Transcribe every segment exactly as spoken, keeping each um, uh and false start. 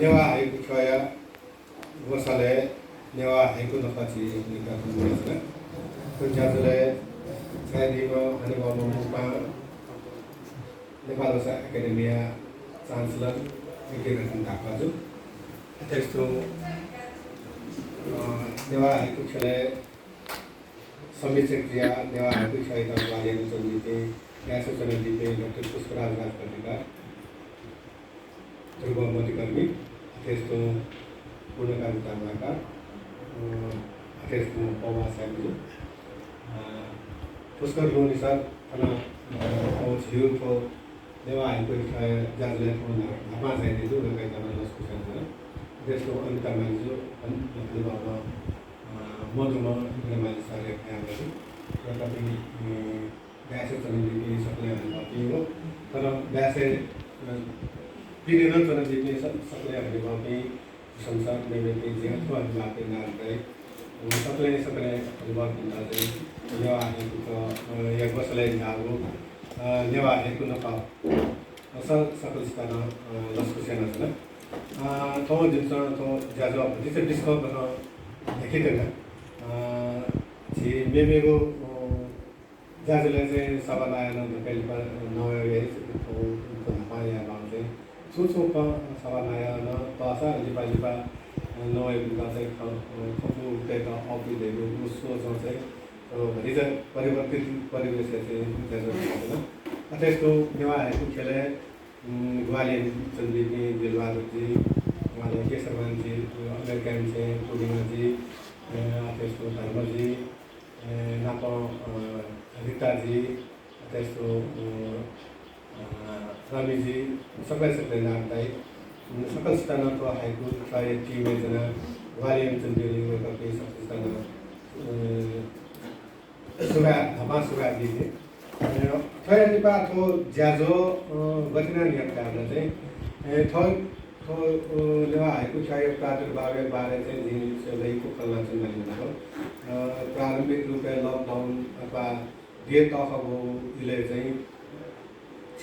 नेवाः हाइकु ख्यःया ग्वसालय् नेवाः हाइकु नखः झी लिपा थुगु ज्याझ्वलय् छायादीम्ह हनेबहःम्ह मुपां नेपाल भाषा एकेडेमीया चान्सलर यज्ञरत्न धाख्वाजु। अथे तुं, अ, नेवाः हाइकु ख्यलय् समीक्षक जुयाः नेवाः हाइकु ख्यःयात ग्वाहालि यानाच्वनादीपिं, गाय् स्वयाच्वनादीपिं डाक्टर पुष्पराज राजकर्णिकार, ध्रुव मधिकर्मी, अथे तुं पूर्णकान्त ताम्राकार, अ, अथे तुं पौवा साय्‌मजु। अ, पुष्कर लुनिसर थन, अ, थौं झीगु थ्व नेवाः हाइकु ख्यःया ज्याझ्वलय् थौं न्हापां झायादीगु दु, वय्‌कःयात नं लसकुस यानाच्वना। अथे तुं अनिता मांजु, अन-, अन-, अ, मदुम्ह इन्द्र माली सरया खँय् वःगु। वय्‌कःपिं, अ, गाय् स्वयाच्वनादीपिं सकलें हनेबहःपिं व थन गाय् स्वयाः, अ, पिने नं च्वनादीपिं स-, सकलें हनेबहःपिं, प्रशंसक, मेमेपिं, जिं अथवा हनेबहःपिं नागरिकत, अ, सकलें, सकलें हनेबहःपिन्त चाहिँ नेवाः हाइकु ख्यः, अ, या ग्वसालय् न्ह्याःगु, अ, नेवाः हाइकु नखः, अ, स-, सकलसित नं, अ, लसकुस यानाच्वना। अ, थौं जिमिसं थ्व ज्याझ्वः भतिचा बिस्कं कथं न्ह्याकेत्यना। अ, झी मेमेगु, अ, ज्याझ्वलय् चाहिँ सभानायः नं दकलय् लिपा नवाये याइ, थ्व, थ्व न्हापां यायेमाःगु चाहिँ छुं छुं खँ सभानायः नं तःसा लिपा लिपा नवाइपिन्त चाहिँ खँ, खँपु तयेत अःपुइ धइगु उ सोचं चाहिँ, अ, भतिचा परिवर्तित परिवेशय् चाहिँ ज्याझ्वः यानाच्वना। अथे तुं नेवाः हाइकु ख्यलय्, उम्, ग्वाहालि यानाच्वनादीपिं दिलबहादुर जी, अ, केशरमान जी, अ, अमेरिकाय् चाहिँ पूर्णिमा जी, अ, अथे तुं धर्म जी, अ, नापं, अ, रिता जी, अथे तुं, अ, अ, रमि जी, सकलें सकलें नाप दाइ। उम्, सकलसित नं थ्व हाइकु ख्यःया team-य् च्वनाः ग्वाहालि यानाच्वनादीपिं वय्‌कःपिं सकलसित नं, अ, सुभाय्, न्हापां सुभाय् बियागु। अ, थ्वया लिपा थ्व ज्याझ्वः, अ, गथे यानाः न्ह्यात धाःसा चाहिँ, अ, थ्व, थ्व, अ, नेवाः हाइकु ख्यःया प्रादुर्भावया बारे चाहिँ जिं छुं लय्‌कू खँ ल्हानाच्वनागु दु। अ, प्रारम्भिक रूपय् lockdown अथवा देय् तःखंगु इलय् चाहिँ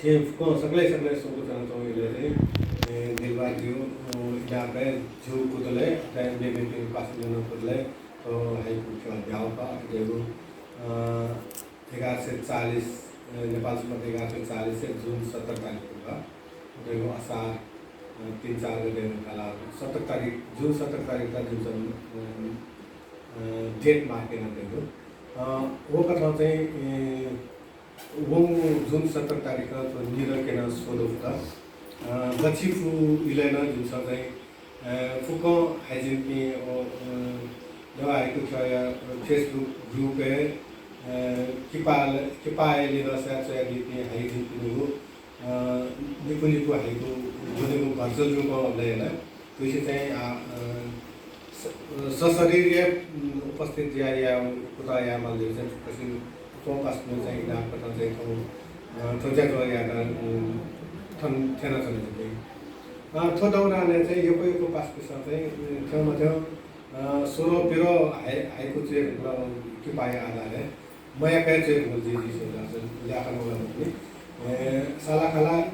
छेँय् फुक्कं सकलें सकलें सुंक च्वनाच्वंगु इलय् चाहिँ, अ, दिलबहादुर ज्यू, अ, इनापय् ज्यू कुतलय्, अथे मेमेपिं पासापिनिगु कुतलय्, अ, हाइकु ख्यः ब्याहाः खः, अथे धइगु, अ, एघार सय चालिस, अ, नेपाल सम्बत एघार सय चालिस जुन सत्र तारिखय् खः। अथे धइगु असार, अ, तीन चार गते काला सत्र तारिख, जुन सत्र तारिख का जुन सन, अ, अ, date mark यानातःगु। अ, व कथं चाहिँ, अ, वंगु जुन सत्र तारिखं थ्व निदँ क्यनाः स्वदँ फुत। अ, दच्छि फु इलय् नं जिमिसं चाहिँ, अ, फुक्कं हाइजिनपिं, अ, अ, नेवाः हाइकु ख्यःया Facebook group-य्, अ, किपा, किपाया लिधंसाय् च्वयादीपिं हाइजिनपिनिगु, अ, निपु निपु हाइकु दुनेगु virtual रूपं लय् याना। थुसे चाहिँ, अ, अ, स-, सशरीर, उम्, उपस्थित जुयाः यायेगु कुतः यायेमाल धइगु चाहिँ फुक्कसिनं, फुक्कं पासापिनिगु चाहिँ इनाप कथं चाहिँ थ्व, अ, थ्व ज्याझ्वः यायेत, उम्, थन थ्यनाच्वना जिपिं। अ, थ्व दौरानय् चाहिँ यक्व यक्व पासापिन्सं चाहिँ, उम्, थ्यंमथ्यं, अ, स्वदँ प्यदँ हाइ-, हाइकु च्वये धुंकल किपाया आधारय्। मयाकाः च्वये धुंकल जिं जिं स्वयाच्वना, ल्याखं नं मखुनि। अ, सालाखाला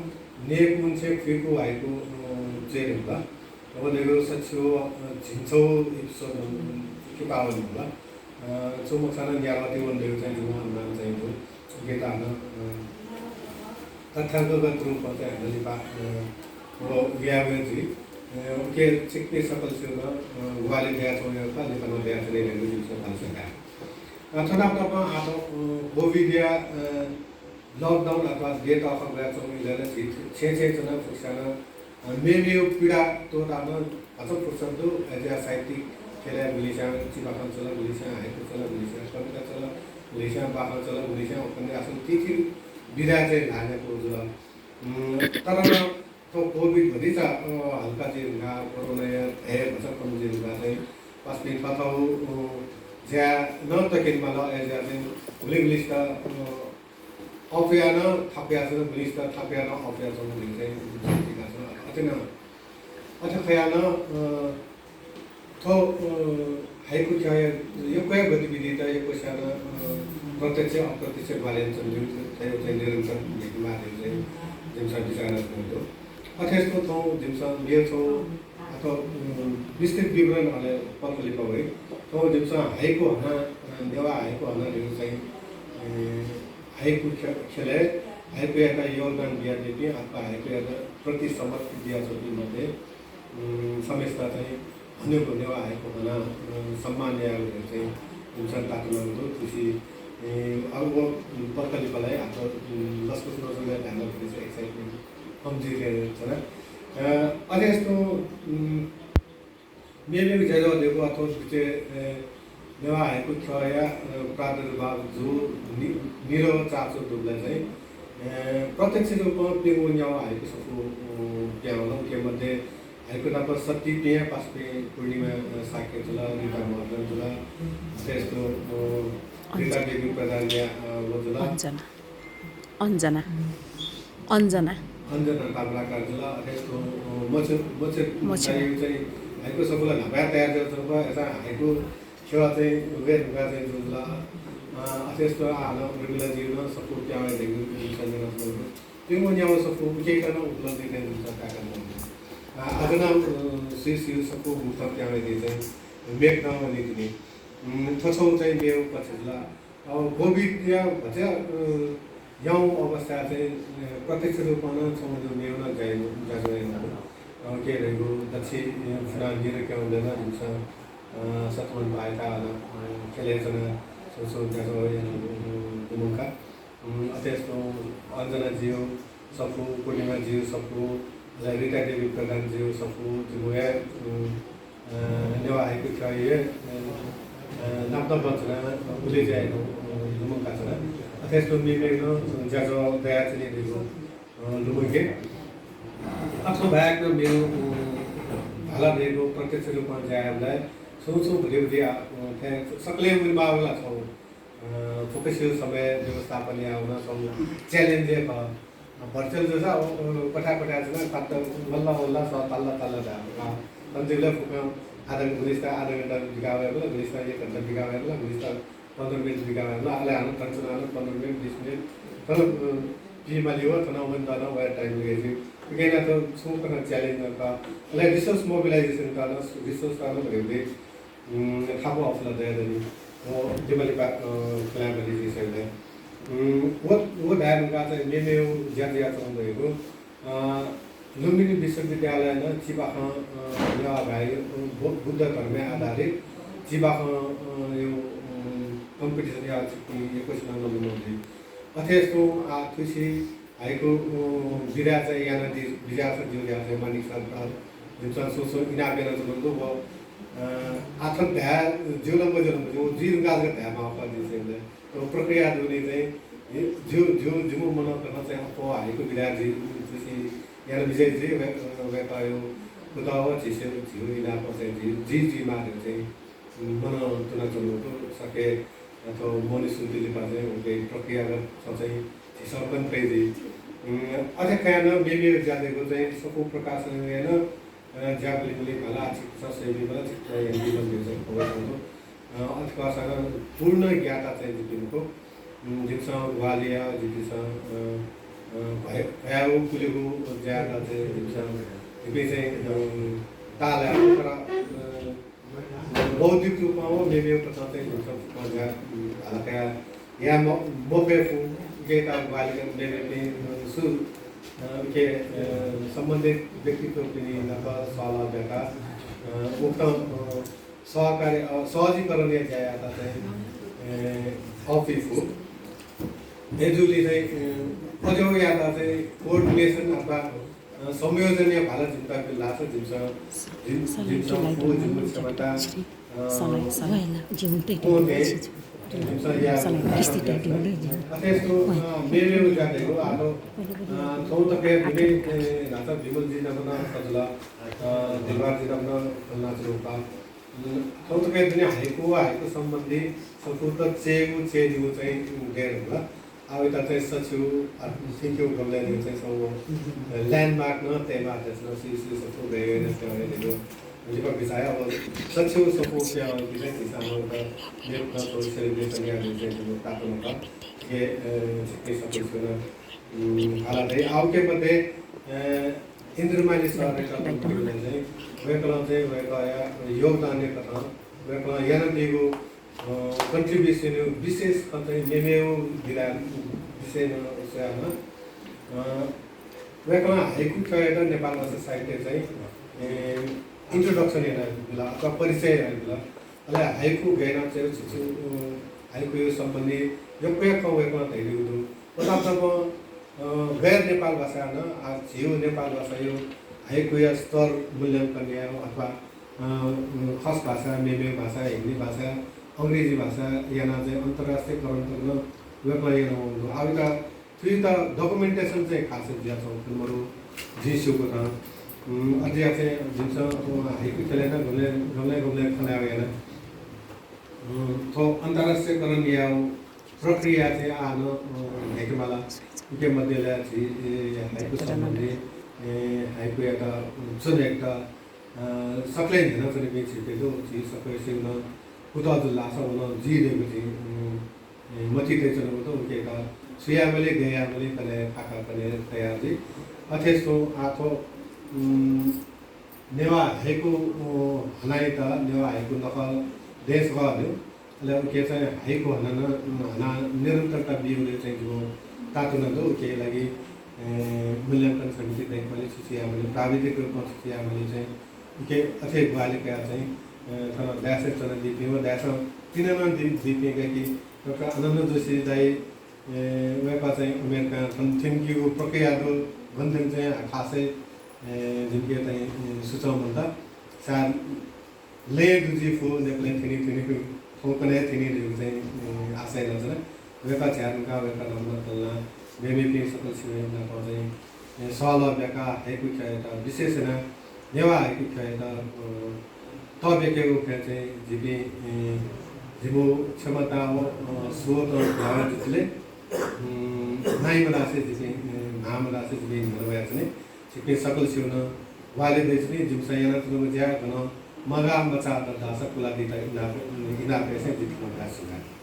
नयेकुन्हु छेँ खुइकू हाइकु, अ, च्वये धुंकल। अबलय् सच्छि व, अ, झिंछगू episode, अ, किपा वने धुंकल। अ, छु मखुसा नं न्याल्वः ति वने धइगु चाहिँ जिगु अनुमान चाहिँ दु। उकियात हानं, अ, तथ्याङ्कगत रूपं चाहिँ हानं लिपा, अ, व बियावये जुइ। अ, उकिं छिकपिं सकलसिनं, अ, ग्वाहालि दयाच्वंगु खः, लिपा नं दयाच्वने धइगु जिमिसं भलसा काये। अ, थ्व नाप नापं आः थ्व, अ, COVID-या, अ, lockdown अथवा देय् तःखंगु यानाच्वंगु इलय् नं झी छेँय् छेँय् च्वनाः फुक्कसिनं, अ, मेमेगु पीडा त्वःताः नं भचा फुर्सद दु। अय्‌जुयाः साहित्यिक ख्यलय् गुलिस्यां चिबाखं च्वल, गुलिस्यां हाइकु च्वल, गुलिस्यां कविता च्वल, गुलिस्यां बाखं च्वल, गुलिस्यां उपन्यास च्वल, थीथी विधाय् चाहिँ ल्हाः न्ह्याकेगु जुल। उम्, तर नं थ्व COVID भतिचा, अ, हल्का जुइ धुंकाः, कोरोनाया भय भचा कम जुइ धुंकाः चाहिँ पासापिं थःथःगु, अ, ज्या नं तकेमाल। अय्‌जुयाः चाहिँ गुलिं गुलिसित, अ, अःपुयाः नं थाकुयाच्वन, गुलिसित थाकुयाः नं अःपुयाच्वंगु धइगु चाहिँ अथे नं। अथे खयाः नं, अ, थ्व, अ, हाइकु ख्यःया यक्व हे गतिविधित यक्वसिनं, अ, प्रत्यक्ष अप्रत्यक्ष ग्वाहालि यानाच्वनागु चाहिँ निरन्तर न्ह्याकेमाः धइगु चाहिँ जिमिसं बिचाः यानाच्वनागु दु। अथे हे तुं थौं जिमिसं मेगु छगू अ, विस्तृत विवरण अले पत्रिका वइ। थौं जिमिसं हाइकु हना, अ, नेवाः हाइकु हना धइगु चाहिँ, अ, हाइकु ख्य-, ख्यलय् हाइकुयात योगदान बियादीपिं अथवा हाइकुयात प्रति समर्थन बियाच्वंपिं मध्ये, अ, छम्हय्‌सित चाहिँ हनेगु नेवाः हाइकु हना, अ, सम्मान यायेगु धइगु चाहिँ जिमिसं तातुनागु दु। थुसी, अ, अब व पत्रिका लिपा ला आः, अ, लसकुस नजूगु धायेमाल धइगु चाहिँ excitement कम जुइके च्वना। अ, अथे यस्तो, उम्, मेमेगु ज्याझ्वः धइगु अथवा बिचय्, अ, नेवाः हाइकु ख्यःया, अ, प्रादुर्भाव जू नि-, निदँ चाःच्वंगु दुबलय् चाहिँ, अ, प्रत्यक्ष रूपं प्यंगू न्यागू हाइकु सफू, अ, पिहां वल। उके मध्ये हाइकु नाप सत्ती पिहां पासापिं पूर्णिमा, अ, शाक्य जुल, रिता महर्जन जुल, अथे यस्तो, अ, रिता देवी प्रधानया, अ, व जुल। अञ्जना। अञ्जना। अञ्जना। अञ्जना ताम्राकार जुल, अथे यस्तो, अ, मचे, मचे मचे। दाइया चाहिँ हाइकु सफू ला न्हापाया तयार जुयाच्वंगु, अय्‌सां हाइकु ख्यः चाहिँ उगय् धुंकाः चाहिँ जुल। अ, अथे यस्तो आः नं उर्मिला ज्यू नं सफू पिहां वये धइगु सन्देश। प्यंगू न्यागू सफू उकेत नं उपलब्धि चाहिँ जिमिसं कायेकाच्वनागु दु। अ, अझ नं, अ, स्वीस्वीगु सफू बुकथं पिहां वये धइगु चाहिँ मेघ नं वनीतिनि। उम्, थ्व छगू चाहिँ मेगु पक्ष जुल। अ, COVID-या भचा, अ, याउँगु अवस्थाय् चाहिँ, अ, प्रत्यक्ष रूपं नं छगू मेगु नं ज्या यानागु, ज्याझ्वः यानागु। अ, के धइगु दच्छि, अ, फुना निदँ क्यं दन जिमिसं, अ, सतुमन पाय्‌का अन, अ, ख्यलय् च्वना छगू छगू ज्याझ्वः यानागु, अ, दु मंकाः। उम्, अथे यस्तो अञ्जना ज्यू सफू, पूर्णिमा ज्यू सफू, अले रिता देवी प्रधान ज्यू सफू, जिमिगु हे, उम्, अ, नेवाः हाइकु ख्यःया, अ, अ, नाप नाप च्वना, उलेज्या यानागु, अ, लुमंकाच्वना। अथे यस्तो मेमेगु नं ज्याझ्वः दयाच्वनी धइगु, अ, लुमंके। अथे बाहेक नं मेगु, अ, धाल धइगु प्रत्यक्ष रूपं ज्या यायेबलय् छुं छुं भति भति, अ, थें सकलें वनेमाःगु ला छगू अ, फुक्कसिगु समय व्यवस्थापन यायेगु नं छगू challenge हे खः। अ, virtual जूसा, अ, अ, क्वथाय् क्वथाय् च्वनाः तात्त वल्ला वल्ला सः ताल्ला ताल्ला धायेमाः। अ, अन जूबलय् फुक्कं आधा, गुलिसित आधा घण्टा बिका वयेबलय्, गुलिसित एक घण्टा बिका वयेबलय्, गुलिसित पन्ध्र मिनेट बिका वयेबलय्, अले हानं थन च्वनाः हानं पन्ध्र मिनेट, बीस मिनेट, थन, अ, पीमाली व थन वनेत नं वये time गय् जुइ। उके यानाः थ्व छुं खः challenge नं खः। अले resource mobilization त नं, resource त नं भति भति उम्, थाकु अवसर दयादनि। व लिपा लिपा, अ, खुलाय् बलय् जिं स्वयेबलय्। उम्, व, व धाये धुंकाः चाहिँ मेमेगु ज्या जुयाच्वंगु दु। अ, लुम्बिनी विश्वविद्यालयं नं चिबाखं, अ, नेवाः भाय्, अ, बु-, बुद्ध धर्मय् आधारित चिबाखं, अ, यो, उम्, competition याः छिकपिं यक्वसिनं नं लुमंकी। अथे यस्तो, आ, थुसी हाइकु, अ, विधा चाहिँ यानादी, विधायक सर ज्यू, विधायक सर मानिक सर, अ, जिमिसं छुं छुं इनाप यानाच्वनागु दु। व, अ, आः थन धाये ज्यू ला मज्यू ला मज्यू, व जुइ धुंकाः जक धायेमाःगु खः जिमिसं। व प्रक्रिया दुने चाहिँ, ए, ज्यू, ज्यू, जिमिगु मनंतुना चाहिँ अप्वः हाइकु विधा जुइ, जुसे याना बिज्याइ जुइ, वय्-, अ, वय्‌कःया कुतः व झीसं, झीगु इनाप चाहिँ जुइ, जुइ, जुइमाः धइगु चाहिँ मनंतुना च्वनागु दु। सके अथवा मनय् स्वयेबलय् लिपा चाहिँ उके प्रक्रियागत थ्व चाहिँ झीसं कने फइ जुइ। उम्, अथे कयाः नं मेमेगु ज्या धइगु चाहिँ सफू प्रकाशनय् नं, अ, ज्याबलय् मला, छिकपिन्सं स्वयादीबलय्, छिकपिन्सं यानादीबलय् धइगु चाहिँ खबर दु। अ, अथे खःसां नं पूर्ण ज्ञाता चाहिँ जिपिं मखु। उम्, जिमिसं ग्वाहालि याः, जिपिन्सं, अ, अ, भय-, भयावु कुलेगु ज्यायात चाहिँ जिमिसं, जिपिं चाहिँ, अ, ताःलाये, तर, अ, बौद्धिक रूपं व मेमेगु तसकं चाहिँ जिमिसं फुक्कं ज्या, उम्, हालाकया याये म-, मफयेफु, उकेत ग्वाहालि कने मेमेपिं, अ, सु, अ, उके, अ, सम्बन्धित व्यक्तित्वपिनि नाप सल्लाह ब्याकाः, अ, उक्तं, अ, सहकार्य, अ, सहजीकरणया ज्या यायेत चाहिँ, अ, अःपुइ फु। अय्‌जूगुलिं चाहिँ, अ, अज्याःगुयात चाहिँ coordination अथवा अ, संयोजनया भाला जिमित बिल धाःसा जिमिसं, जिम-, जिमिसं फु, जिमिगु क्षमता, अ, सलाइ, सलाइ। जिमित कों दे, जिमिसं या सलाइ, किस्ती तयार जुल। अथे यस्तो, अ, मेमेगु ज्या धइगु आः, अ, थौं तक दुने, अ, न्हाचः विमल जी नाप नं सः जुल, अ, दिलबहादुर जी नाप नं सः जुल। उम्, थौं तक दुने हाइकु व हाइकु सम्बन्धी सफूत च्वयेगु, च्वयेदीगु चाहिँ, उम्, दये धुंकल। आः वयात चाहिँ सछिउ, आ, थ्यंकेगु गबलय् चाहिँ छगू, अ, landmark नं तयेमाः, अथे नं सु, सु सफू गय् गय् नं पिहां वये धइगु लिपा बिचाः हे। अब सछिउ सफू पिहां वंपिं चाहिँ झीसं आः वयात मेगु नं छगू celebration यायेगु चाहिँ जिमिगु तातुना खः। उके, अ, छिकपिं सकलसिनं, उम्, हाला दइ। आः उके मध्ये, अ, इन्द्रमाली सर चाहिँ, वय्कलं चाहिँ वय्कःया योगदानया कथं वय्कलं यानादीगु, अ, contribution विशेष खँ चाहिँ मेमेगु विधा विषय नं स्वयाः नं, अ, वय्कलं हाइकु ख्यःयात नेपाल भाषा साहित्य चाहिँ, ए, introduction यानाबिल अथवा परिचय यानाबिल। अले हाइकु गय् याना चाहिँ छु छु, अ, हाइकुया सम्बन्धी यक्व यक्व खँ वय्कलं धयादीगु दु। अथवा तब, अ, गैर नेपाल भाषां नं, आ, झीगु नेपाल भाषाया हाइकुया स्तर मूल्यांकन यायेगु अथवा, अ, खस भाषा, मेमेगु भाषा, हिन्दी भाषा, अंग्रेजी भाषा याना चाहिँ अन्तर्राष्ट्रियकरण तक नं वय्कलं यानावंगु दु। आः वय्कः थुइत documentation चाहिँ खास जुयाच्वंगु खने मदु, जिं स्यूगु कथं। उम्, अज्याः चाहिँ जिमिसं, अ, हाइकु ख्यलय् नं गबलें, गबलें, गबलें खँ ल्हायेगु याना। उम्, थ्व अन्तर्राष्ट्रियकरण यायेगु प्रक्रिया चाहिँ आः नं, अ, न्ह्याकेमाला। उके मध्ये ला झी, ए, हाइकु सम्बन्धी, ए, हाइकुयात, उम्, च्वनेत, अ, सकलें न्ह्यानाच्वनीपिं झीपिं दु, झी सकसिगु नं कुतः जुल धाःसा व नं जुइ धइगु झी, उम्, ए, मतिइ तयाच्वनागु दु, उकियात छु यायेमाली, गय् यायेमाली, कन्हय् फाका कन्हय् तयाः जुइ। अथे तुं आः थ्व, उम्, नेवाः हाइकु, अ, हनाइत, नेवाः हाइकु नखः दयेसकः दु। अले उके चाहिँ हाइकु हना नं, अ, हना निरन्तरता बीगुलिइ चाहिँ जिगु तातुना दु। उकिया लागि, ए, मूल्यांकन समिति दयेकेमाली, छु छु यायेमाली, प्राविधिक रूपमा छु छु यायेमाली चाहिँ उके अथे ग्वाहालि कयाः चाहिँ, अ, थन दाय्सं च्वनादीपिं व दाय्सं तिनादीपिं गय्कि डाक्टर आनन्द जोशी दाइ, अ, वय्कः चाहिँ अमेरिकां थन थ्यंकीगु प्रक्रिया दु, गन थ्यंगु चाहिँ खासै, अ, जिमिके चाहिँ, अ, सुचं मन्त। सायद लँय् दुजुइ फु, नेपालय् थ्यनी थ्यनी, थौंकन्हय् थ्यनी धइगु चाहिँ, अ, आशा यानाच्वना। वय्कः झाये धुंकाः वय्कः नाप नं तल नं मेमेपिं सकल छिमि नाप चाहिँ, ए, सहलह ब्याकाः हाइकु ख्यःयात विशेष यानाः नेवाः हाइकु ख्यःयात, अ, तःब्याकेगु खँय् चाहिँ जिपिं, ए, जिमिगु क्षमता व, अ, स्रोत नं भ्याः जुइतिले, उम्, नाइ मधासे जिपिं, ए, म्हाः मधासे जिपिं न्ह्यःने वयाच्वने। छिकपिं सकल छिगु नं ग्वाहालि दयाच्वनी, जिमिसं यानाच्वनागु ज्या गनं मगाः मचाः दत धाःसा कुलादीत इनाप, इनाप यासें जिपिं नं